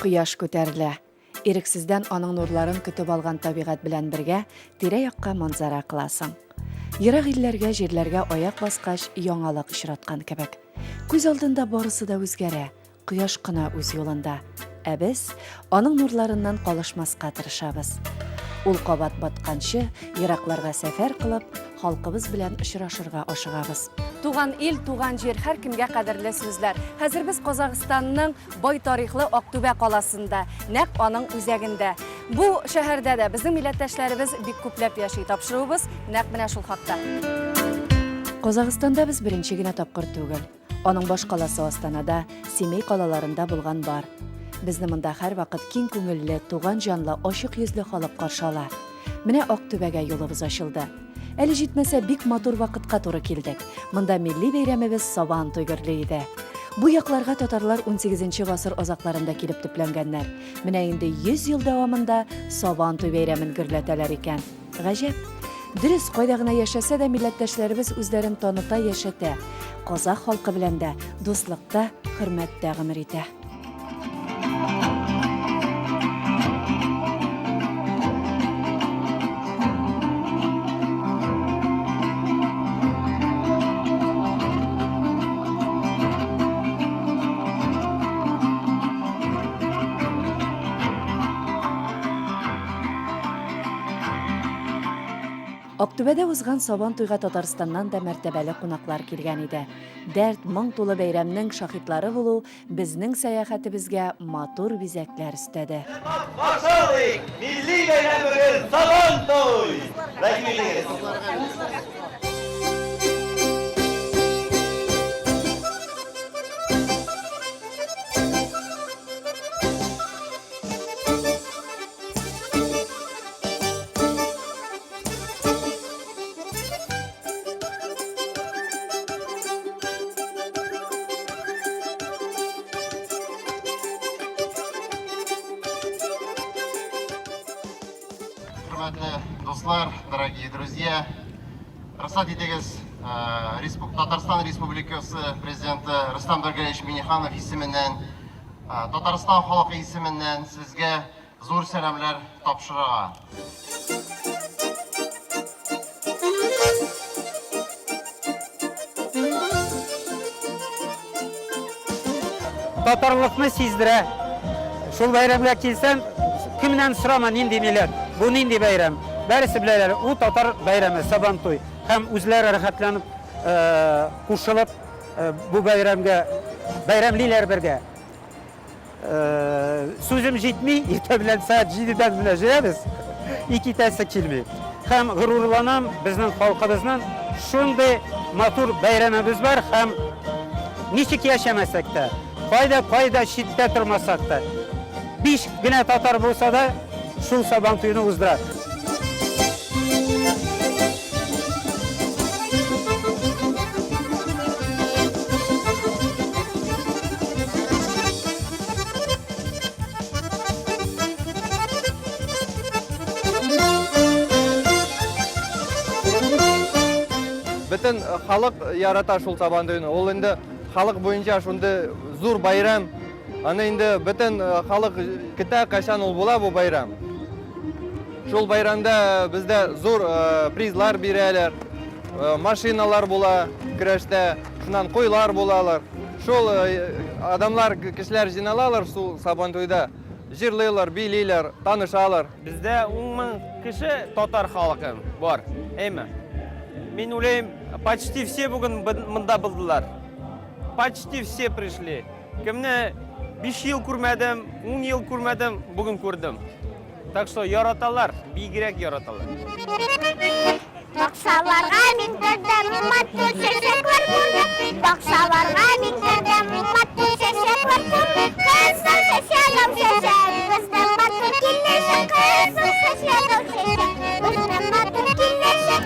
Кояш күтәрелә. Ирексездән аның нурларын көтеп алган табигать белән бергә тирә-якка манзара кыласың. Ерак илләргә, җирләргә аяк баскач, яңалык очраткан кебек. Күз алдында барысы да үзгәрә, Кояш кына үз юлында, ә без аның нурларыннан калышмаска тырышабыз. Ул кабат батканчы, еракларга сәфәр кылып, халкыбыз белән очрашырга ашыгабыз. Туган ил, туган җир, һәркемгә кадерле сүзләр. Хәзер без Казахстанның бай тарихлы Актүбә каласында, нәкъ аның үзәгендә. Бу шәһәрдә дә безнең милләттәшләребез бик күпләп яши. Тапшыруыбыз нәкъ менә шул хакта. Казахстанда без беренче генә тапкыр түгел. Аның башкаласы Астанада, Семей калаларында булган бар. Безне монда һәрвакыт киң күңелле, туган җанлы, ачык йөзле халык каршы ала. Менә Актүбәгә юлыбыз ачылды. Әле җитмәсә, бик матур вакытка туры килдек. Монда милли бәйрәмебез Сабан туй гөрли иде. Бу якларга татарлар унсигезенче гасыр азакларында килеп төпләнгәннәр. Менә инде 100 ел дәвамында Сабан туй бәйрәмен гөрләтәләр икән. Гаҗәп! Дөрес, кайда гына яшәсә дә, милләттәшләребез үзләрен таныта, яшәтә. Казах халкы белән дә дуслыкта, хөрмәттә гомер итә. Актүбәдә узган Сабан туйга Татарстаннан да мәртәбәле кунаклар килгән иде. Дәрт, моң тулы бәйрәмнең шаһитлары булу безнең сәяхәтебезгә матур бизәкләр өстәде. Каршы алыйк милли бәйрәмебез Сабан туй! Рәхим итегез! Хөрмәтле дуслар, дорогие друзья, рөхсәт итегез, э, Татарстан Республикасы президенты Рөстәм Доргалевич Минниханов исеменнән, э, Татарстан халкы исеменнән сезгә Зур сәламләр тапшырырга. Татарлыкны сиздерә. Шул бәйрәмгә килсәң, кемнән сорама, нинди милләт, бу нинди бәйрәм. Бәресе беләләр, ул татар бәйрәме, Сабантуй. Һәм үзләре рәхәтләнеп кушылып бу бәйрәмгә бәйрәмлиләр бергә. Сүзем җитми, иртә белән сәгать җидедән менә җыябыз, и китәсе килми. Һәм горурланам, безнең халкыбызның шундый матур бәйрәмебез бар һәм ничек яшәмәсәк тә, кайда-кайда читтә тормасак та, биш генә татар булса да, шул Сабантуйны уздыра. Бөтен халык ярата шул Сабантуйны. Ул инде халык буенча шундый зур байрам. Аны инде бөтен халык көтә, кайчан ул була бу байрам. Шул байрамда бездә зур призлар бирәләр, машиналар була көрәштә, шуннан куйлар булалар. Шул адамлар, кешеләр җыйналалар шул Сабантуйда, җырлыйлар, билиләр, танышалар. Бездә 10 мең кеше татар халкы бар, әйме? Мин уйлыйм, почти все бүген монда булдылар. Почти все пришли. Кемне 5 ел күрмәдем, 10 ел күрмәдем, бүген күрдем. Так что яраталар, бигрәк яраталар. Бакчаларга мин кердем, матур чәчәкләр күрдем. Бакчаларга мин кердем, матур чәчәкләр күрдем. Кызыл чәчәк, ак чәчәк, безнең матур килмешәк. Кызыл чәчәк, ак чәчәк, безнең матур килмешәк.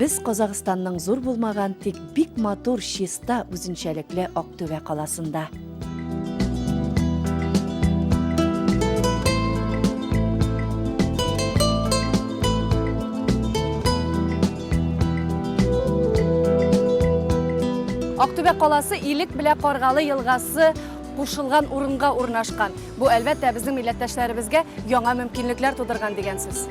Без Казахстанның зур булмаган, тик бик матур, чиста, үзенчәлекле Актүбә каласында. Актүбә каласы Илек белә Каргалы елгасы кушылган урынга урнашкан. Бу, әлбәттә, безнең милләттәшләребезгә яңа мөмкинлекләр тудырган дигән сүз.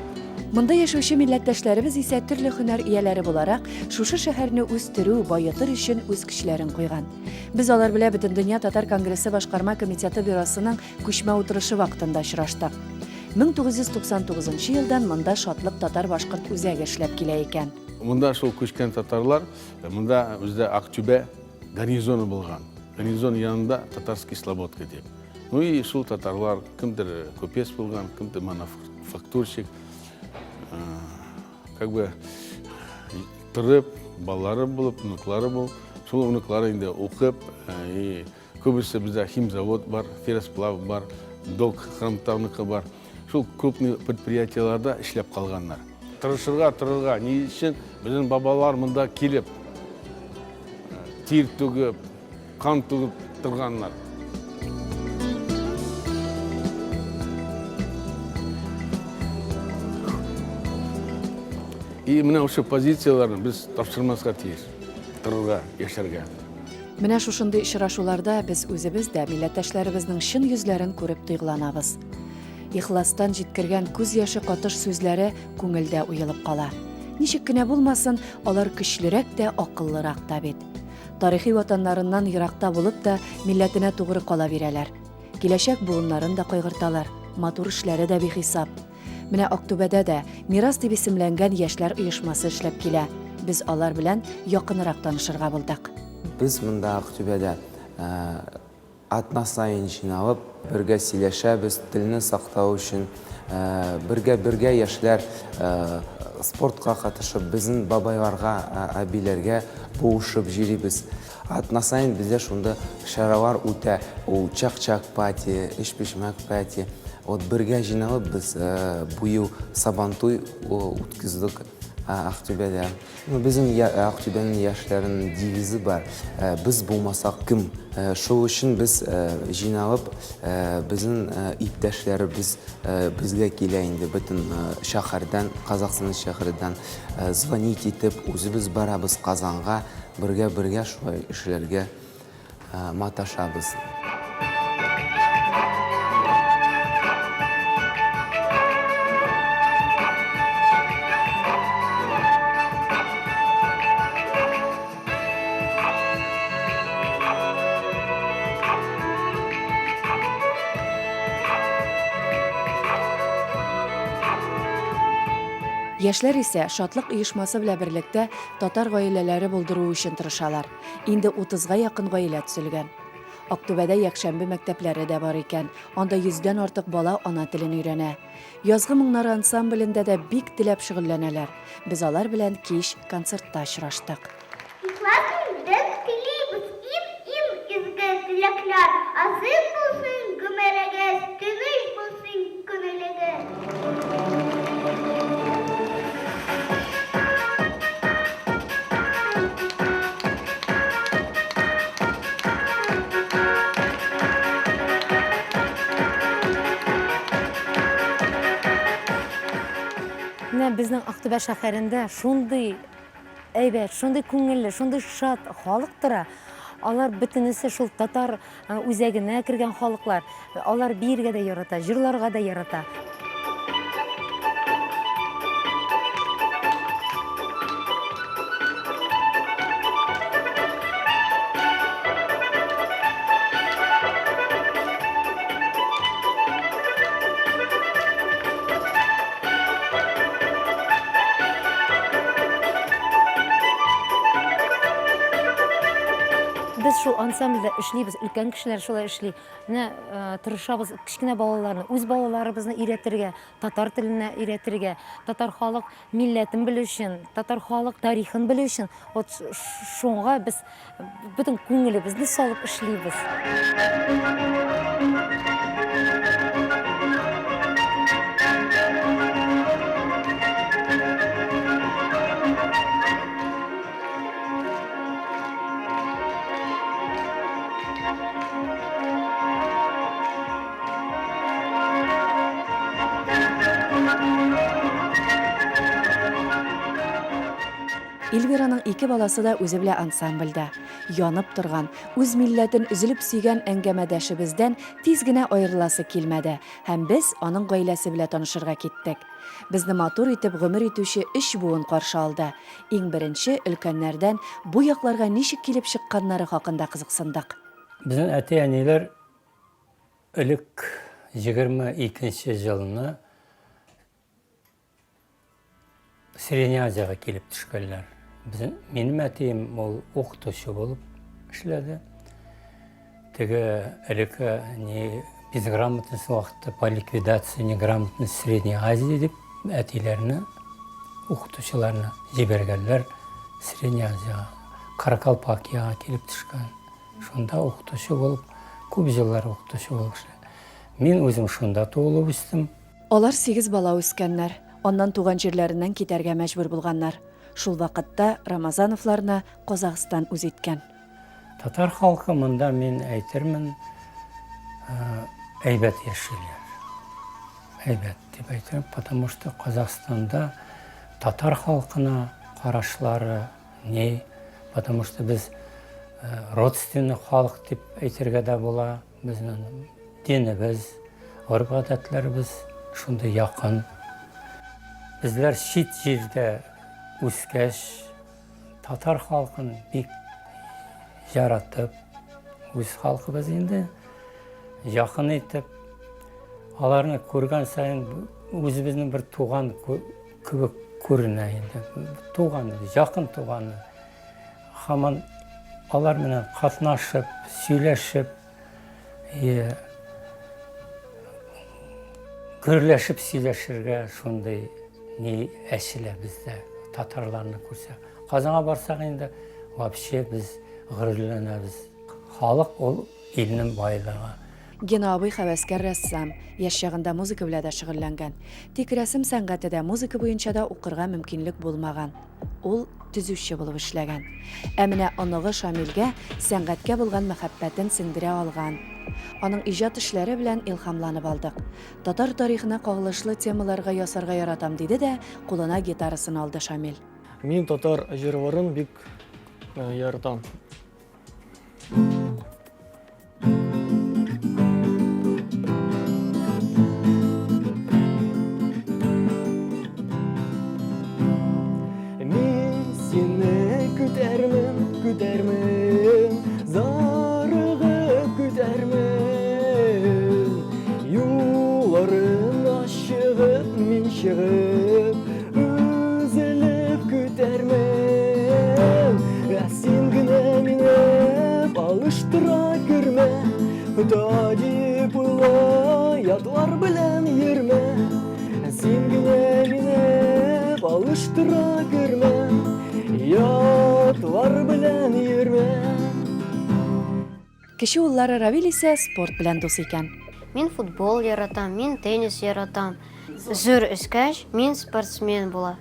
Монда яшәүче милләттәшләребез исә төрле һөнәр ияләре буларак, шушы шәһәрне үстерү, баетыр өчен үз көчләрен куйган. Без алар белән Бөтендөнья татар конгрессы башкарма комитеты бюросының күчмә утырышы вакытында очраштык. 1999 елдан монда Шатлык татар-башкорт үзәге эшләп килә икән. Монда шул күчкән татарлар, монда бездә Актүбә гарнизоны булган. Гарнизон янында Татарский слободка дип. Ну и шул татарлар, кемдер купец булган, кемдер мануфактурщик, как бы торып, балалары булып, внуклары булып, шул внуклары инде укып, и күбесе бездә химзавод бар, ферросплав бар, долг хромтауныкы бар. Шул крупный предприятиеләрдә эшләп калганнар. Тырышырга, торырга, ни өчен безнең бабалар монда килеп, тир түгеп, кан түгеп торганнар. И менә шушы позицияләрне без тапшырмаска тиеш. Торырга, яшәргә. Менә шушындый очрашуларда без үзебез дә милләттәшләребезнең чын йөзләрен күреп тойгыланабыз. Ихластан җиткергән күз яше катыш сүзләре күңелдә уелып кала. Ничек кенә булмасын, алар көчлерәк тә, акыллырак та бит. Тарихи ватаннарыннан еракта булып та, милләтенә тугры кала бирәләр. Киләчәк буыннарын да кайгырталар, матур эшләре дә бихисап. Менә Актүбәдә дә Мирас дип исемләнгән яшьләр оешмасы эшләп килә. Без алар белән якынрак танышырга булдык. Без монда Актүбәдә Атна саен җыйналып, бергә сөйләшәбез, телне сактау өчен, бергә-бергә яшьләр спортка катышып, безнең бабайларга, әбиләргә булышып җөрибез. Атна саен бездә шунда чаралар үтә, ул чак-чак пати, өчпочмак пати. Вот бергә җыйналып без быел Сабантуй үткәздек Актүбәдә. Ну, безнең Актүбәнең яшьләренең девизы бар, без булмасак кем? Шул өчен без җыйналып, безнең иптәшләребез безгә килә инде бөтен шәһәрдән, Казахстан шәһәрдән звонить итеп, үзебез барабыз Казанга, бергә-бергә шулай эшләргә маташабыз. Яшьләр исә Шатлык оешмасы белән берлектә татар гаиләләре булдыру өчен тырышалар. Инде утызга якын гаилә төзелгән. Актүбәдә якшәмбе мәктәпләре дә бар икән. Анда йөздән артык бала ана телен өйрәнә. Язгы моңнар ансамблендә дә бик теләп шөгыльләнәләр. Без алар белән кич концертта очраштык. Ихлас күңелдән телибез иң-иң изге теләкләр, Озын булсын гомерегез, тыныч булсын күңелегез. Менә безнең Актүбә шәһәрендә шундый әйбәт, шундый күңелле, шундый шат халык тора. Алар бөтенесе шул татар үзәгенә кергән халыклар. Алар биергә дә ярата, җырларга да ярата. Без шул ансамбльдә эшлибез, өлкән кешеләр шулай эшли. Менә э, тырышабыз кечкенә балаларны, үз балаларыбызны өйрәтергә, татар теленә өйрәтергә, татар халык милләтен белү өчен, татар халык тарихын белү өчен. Вот шуңа без бөтен күңелебезне салып эшлибез. Эльвираның ике баласы да үзе белән ансамбльдә. Янып торган, үз милләтен өзелеп сөйгән әңгәмәдәшебездән тиз генә аерыласы килмәде һәм без аның гаиләсе белән танышырга киттек. Безне матур итеп гомер итүче өч буын каршы алды. Иң беренче өлкәннәрдән бу якларга ничек килеп чыкканнары хакында кызыксындык. Безнең әти-әниләр элек 22 нче елны Средняя Азиягә килеп төшкәннәр. Безнең минем әтием ул укытучы булып эшләде. Теге элекке не безграмотность вакытта по ликвидации неграмотности Средней Азии дип әтиләрне укытучыларны җибәргәннәр Средняя Азиягә. Каракалпакиягә килеп төшкән. Шунда укытучы булып, күп еллар укытучы булып эшләде. Мин үзем шунда туылып үстем. Алар сигез бала үскәннәр, аннан туган җирләреннән китәргә мәҗбүр булганнар. Шул вакытта Рамазановларны Казахстан үз иткән. Татар халкы монда, мин әйтермен, әйбәт яшиләр. Әйбәт дип әйтәм, потому что Казахстанда татар халкына карашлары ни, потому что без родственный халык дип әйтергә дә була. Безнең динебез, гореф-гадәтләребез шундый якын. Безләр чит җирдә үскәч, татар халкын бик яратып, үз халкыбыз инде, якын итеп, аларны күргән саен үзебезнең бер туган кебек күренә инде. Туган, якын туганы. Һаман алар белән катнашып, сөйләшеп, гөрләшеп сөйләшергә шундый ни әчелә бездә, татарларны күрсәк. Казанга барсак инде, вообще без горурланабыз. Халык ул илнең байлыгы. Гена абый хәвәскәр рәссам, яшь чагында музыка белә дә шөгыльләнгән. Тик рәсем сәнгате дә, музыка буенча да укырга мөмкинлек булмаган. Ул төзүче булып эшләгән. Ә менә оныгы Шамилгә сәнгатькә булган мәхәббәтен сеңдерә алган. Аның иҗат эшләре белән илһамланып алдык. Татар тарихына кагылышлы темаларга ясарга яратам, диде дә кулына гитарасын алды Шамил. Мин татар җырларын бик яратам. Мин сине көтәрмен, көтәрмен, зарыгып көтәрмен. Юлларына чыгып, мин чыгып, Өзелеп көтәрмен, ә син генә мине алыштыра күрмә. Хода дип уйла, ятлар белән йөрмә. Ә син генә мине алыштыра күрмә, ятлар белән йөрмә. Кече уллары Равил исә спорт белән дус икән. Мин футбол яратам, мин теннис яратам. Зур үскәч, мин спортсмен була.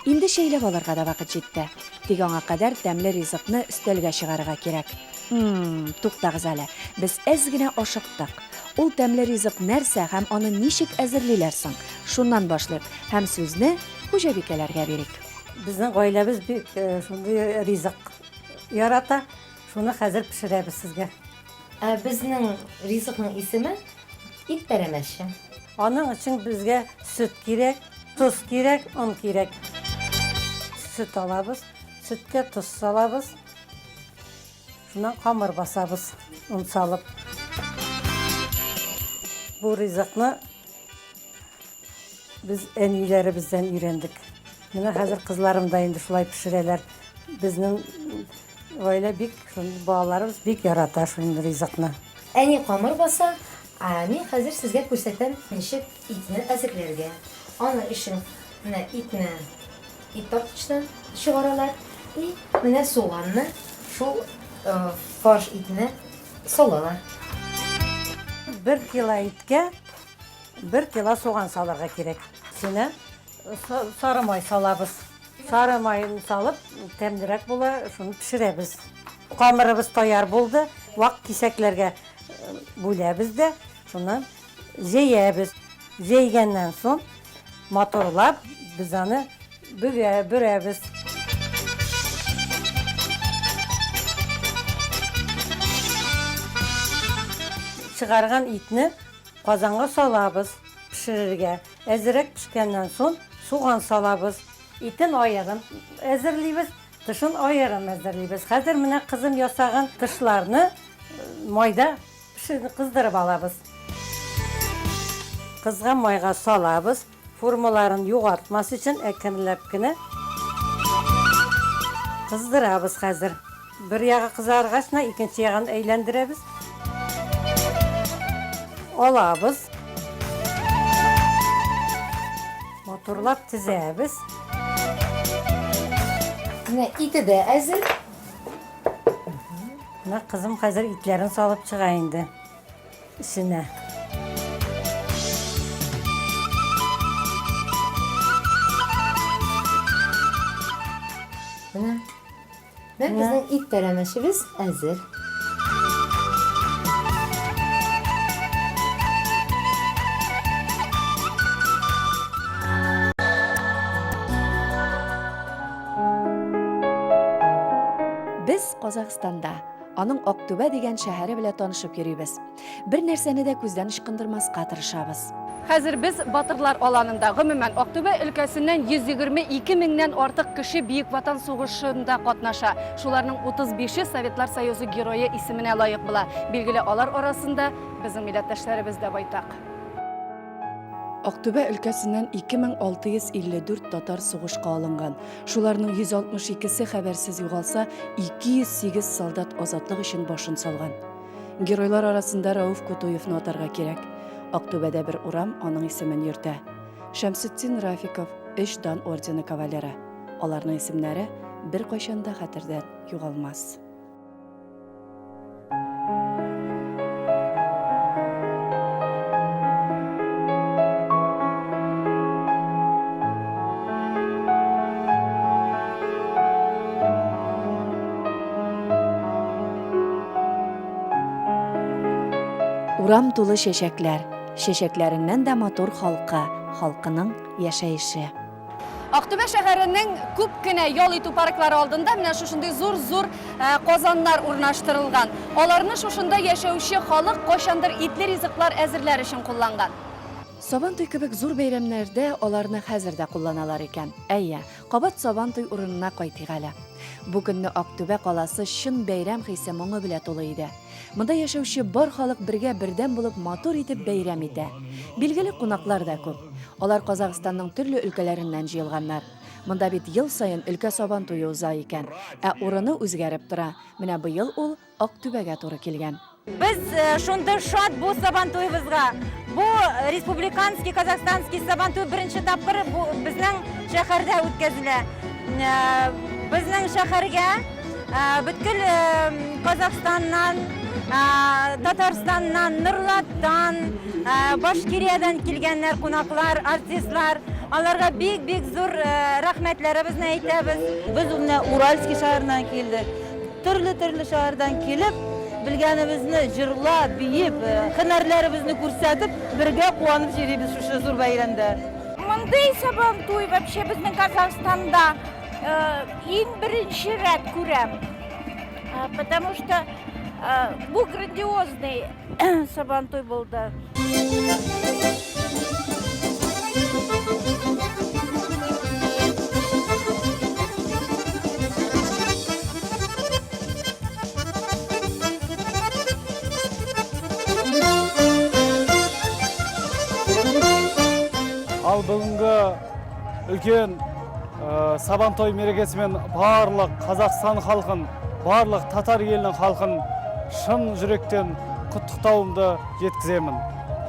Инде чәйләп алырга да вакыт җитте. Тик аңа кадәр тәмле ризыкны өстәлгә чыгарырга кирәк. М-м, туктагыз әле, без әз генә ашыктык. Ул тәмле ризык нәрсә һәм аны ничек әзерлиләр соң? Шуннан башлыйк һәм сүзне хуҗабикәләргә бирик. Безнең гаиләбез бик шундый ризык ярата. Шуны хәзер пешерәбез сезгә. Ә безнең ризыкның исеме ит пәрәмәче. Аның өчен безгә сөт кирәк, тоз кирәк, он кирәк. Сөт алабыз, сөткә тоз салабыз. Шуннан камыр басабыз, он салып. Бу ризыкны Без әниләребездән өйрәндек. Менә хәзер кызларым да инде шулай пешерәләр. Безнең гаилә бик, шундый балаларыбыз бик ярата шундый ризыкны. Әни камыр баса, ә мин хәзер сезгә күрсәтәм ничек итне әзерләргә. Аның өчен менә итне ит тарткычтан чыгаралар и менә суганны шул фарш итенә салалар. Бер кило иткә Бер кило суган салырга кирәк. Өстенә сары май салабыз. Сары маен салып, тәмлерәк була, шуны пешерәбез. Камырыбыз таяр булды. Вак кисәкләргә бүләбез дә, шуннан җәябез. Җәйгәннән соң матурлап без аны бөгә, бөрәбез. Чыгарган итне казанга салабыз пешерергә. Әзерәк пешкәннән сон суган салабыз. Итен аерым әзерлибез, тышын аерым әзерлибез. Хәзер менә кызым ясаган тышларны майда кыздырып алабыз. Кызган майга салабыз. Формаларын югалтмас өчен әкренләп кенә кыздырабыз хәзер. Бер ягы кызаргач кына икенче ягын әйләндерәбез. Алабыз. Матурлап тезәбез. Менә ите дә әзер. Менә кызым хәзер итләрен салып чыга инде. Эченә. Менә. Менә безнең ит пәрәмәчебез әзер. Без Казахстанда, аның Актүбә дигән шәһәре белән танышып йөрибез. Бер нәрсәне дә күздән ычкындырмаска тырышабыз. Хәзер без Батырлар аланында. Гомумән, Актүбә өлкәсеннән 122 меңнән артык кеше Бөек Ватан сугышында катнаша. Шуларның 35-е Советлар Союзы Герое исеменә лаек була. Билгеле, алар арасында безнең милләттәшләребез дә байтак. Актүбә өлкәсеннән 2654 татар сугышка алынган. Шуларның 162-се хәбәрсез югалса, 208 солдат азатлык өчен башын салган. Геройлар арасында Рәүф Кутуевны атарга кирәк. Актүбәдә бер урам аның исемен йөртә. Шәмсетдин Рафиков, өч Дан ордены кавалеры. Аларның исемнәре беркайчан да хәтердән югалмас. Урам тулы чәчәкләр, чәчәкләреннән дә матур халкы, халкының яшәеше. Актүбә шәһәренең күп кенә ял итү парклары алдында менә шушындый зур-зур э, казаннар урнаштырылган. Аларны шушында яшәүче халык кайчандыр итле ризыклар әзерләр өчен кулланган. Сабантуй кебек зур бәйрәмнәрдә аларны хәзер дә кулланалар икән. Әйе, кабат Сабантуй урынына кайтыйк әле. Бу көнне Актүбә каласы чын бәйрәм хисе моңы белә тулы иде. Монда яшәүче бар халык бергә бердәм булып матур итеп бәйрәм итә. Билгеле, кунаклар да күп. Алар Казахстанның төрле өлкәләреннән җыелганнар. Монда бит ел саен өлкә Сабан туе уза икән. Ә урыны үзгәреп тора. Менә быел ул Актүбәгә туры килгән. Без шундый шат бу Сабантуебызга. Бу республиканский казахстанский Сабантуй беренче тапкыр бу безнең шәһәрдә үткәзелә. Безнең шәһәргә бөткел Казахстаннан, Татарстаннан, Нурлаттан, Башкириядән килгәннәр кунаклар, артистлар. Аларга бик-бик зур рәхмәтләребезне әйтәбез. Без менә Уральский шәһәреннән килдек. Төрле-төрле шәһәрдән килеп, белгәнебезне җырлап, биеп, һөнәрләребезне күрсәтеп, бергә куанып йөрибез шушы зур бәйрәмдә. Мондый Сабантуй вообще безнең Казахстанда иң беренче рәт күрәм. Потому что бу грандиозный Сабантуй булды. Ал бүгінгі үлкен Сабантой мерекесімен барлық Қазақстан халқын, барлық татар елінің халқын шын жүректен құттықтауымды жеткіземін.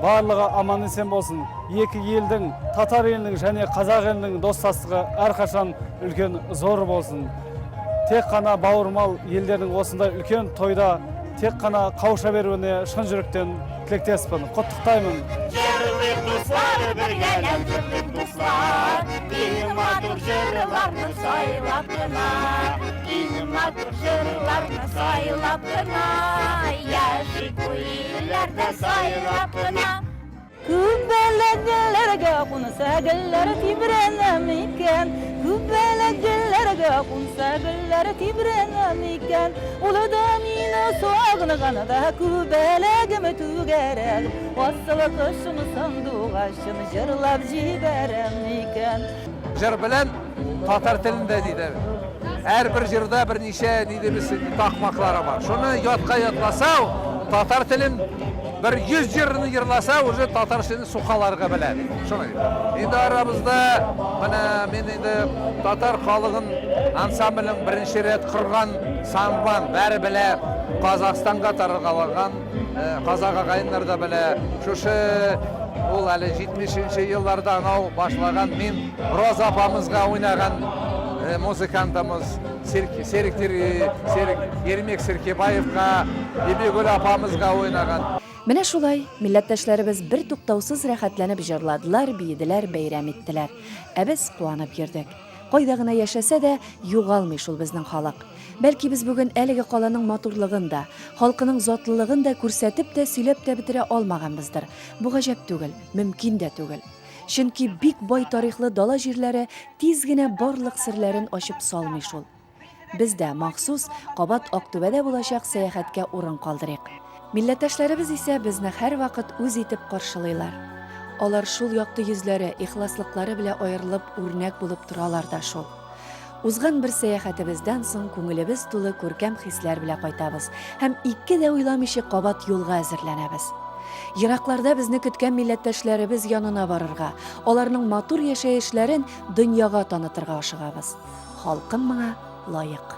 Барлығы аман есен болсын. Екі елдің, татар елінің және қазақ елінің достастығы әрқашан үлкен зор болсын. Тек қана бауырмал елдердің осындай үлкен тойда тек қана қауыша беруіне шын жүректен тілектеспін. Құттықтаймын. Җырлыйк, дуслар, бергәләп җырлыйк, дуслар. Иң матур җырларны сайлап кына, иң матур җырларны сайлап кына, яшик бу илләрдә сайлап кына. Күбәләк гөлләргә кунса, гөлләр тибрәнә микән? Күбәләк гөлләргә кунса, гөлләр тибрәнә микән? Ул да мине сагынганда, күбәләгем түгәрәк, Асыл кошым, сандугачым, җырлап җибәрәм микән? Җыр белән татар телендә диде. Һәрбер җырда берничә нидебез такмаклары бар. Шуны ятка ятласа, татар телен бер 100 җырны җырласа, уже татарчаны сукаларга белә. Шуны. Инде арабызда менә мин инде татар халыгын ансамблен беренче рәт корган Самван бәре белә, Казахстанга таралган казак агаеннар да белә. Шушы ул әле 70 нче елларда анау башлаган мин Роза апамызга уйнаган музыкантымыз Серик Серик Ермек Серкебаевка, Бибигөл апамызга уйнаган. Менә шулай, милләттәшләребез бертуктаусыз рәхәтләнеп җырладылар, биеделәр, бәйрәм иттеләр. Ә без куанып йөрдек. Кайда гына яшәсә дә, югалмый шул безнең халык. Бәлки без бүген әлеге каланың матурлыгын да, халкының затлылыгын да күрсәтеп тә, сөйләп тә бетерә алмаганбыздыр. Бу гаҗәп түгел, мөмкин дә түгел. Чөнки бик бай тарихлы дала җирләре тиз генә барлык серләрен ачып салмый шул. Без дә, махсус, кабат Актүбәдә булачак сәяхәткә урын калдырыйк. Милләттәшләребез исә безне һәрвакыт үз итеп каршылыйлар. Алар шул якты йөзләре, ихласлыклары белә аерылып үрнәк булып торалар да шул. Узган бер сәяхәтебездән соң күңелебез тулы күркәм хисләр белә кайтабыз һәм ике дә уйламыйча кабат юлга әзерләнәбез. Еракларда безне көткән милләттәшләребез янына барырга, аларның матур яшәешләрен дөньяга танытырга ашыгабыз. Халкым моңа лаек.